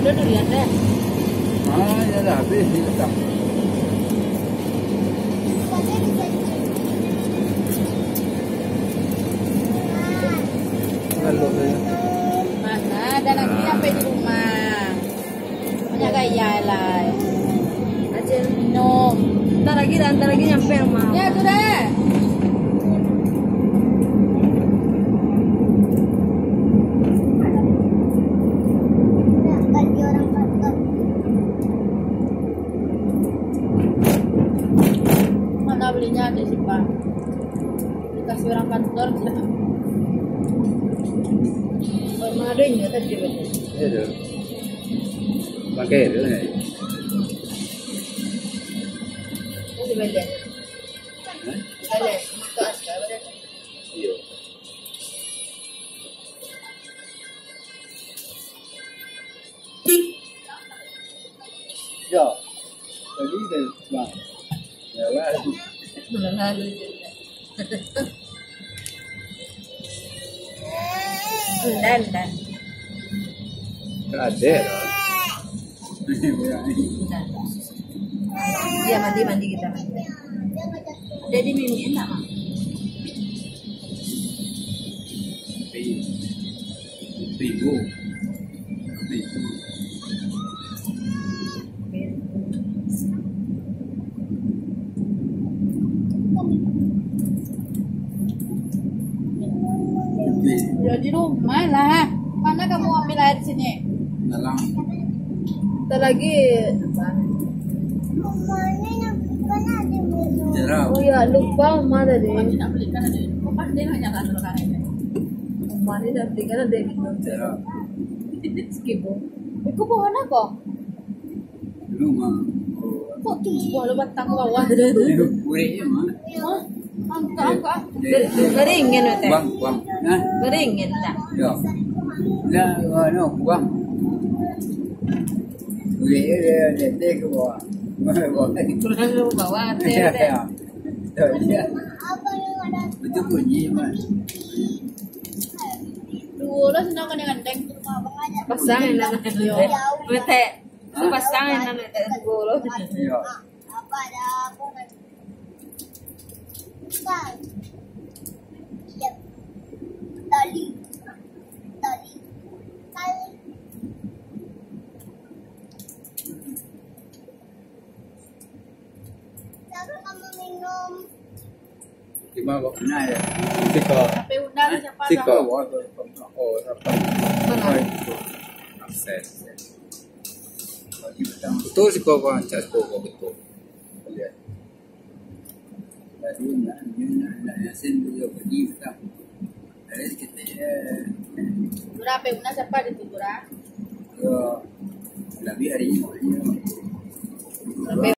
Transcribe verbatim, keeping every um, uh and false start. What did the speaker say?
Ada durian, deh. Ah, ya dah, habis ni tak. Lalu, ya. Mana ada lagi sampai di rumah. Banyak gaya lah. Acil minum. Ntar lagi dah, ntar lagi nyampe rumah. Ya, tu dah. Mana belinya, Dek Sipa? Dikasih orang kantor, kita. Mana ada ini tadi, Dek? Iya, Dek. Pakai tu, eh. Ini balik. Hah? Balik, motor Aska, balik. Iya. Ya. Tadi dah, bang. Ya, lah. Lalu. Ndan, ndan. Ada. Ndan. Ya, mandi, mandi kita mandi. Jadi mimi enak, Mak. Ribu. Ribu. Ya, di rumah lah. Mana kamu ambil air di sini? Dalam. Kita lagi. Jeruk. Oh ya, lupa Uma tadi. Uma ni dah belikan ada minum. Jeruk. Sekibu. Itu pohon apa? Dulu mah. Kok tumbuah lo batang bawah? Dulu kureknyo mah. Hah? Angkat, angkat. Beringin, Teh. Buang, buang. Nah. Beringin, tak? Ya. Nah, anu, buang. Kureknyo dia, dia, dia ke bawah. Buang. Turun ke bawah, Teh, Teh. Ya, ya. Ya, ya. Itu bunyi mah. Dulu senang kan dengan deng. Pasang yang namanya. Betek. Pasang yang namanya. Dulu. Iya. Tali. Tali. Tali. Cara kamu minum. Lima kok. Nah, ya. Siko. Sampai undang siapa Siko. Tahu? Oh, siapa? Mana? Oh, itu. Akses. Betul siko, Bang. Cak siko, betul. Lihat. Tadi nak, nak, nak Yasin tu dia pergi petang. Dari sekitar, eh, Surah, sampai undang siapa di tu, Surah? Yo, lebih hari ni. Sampai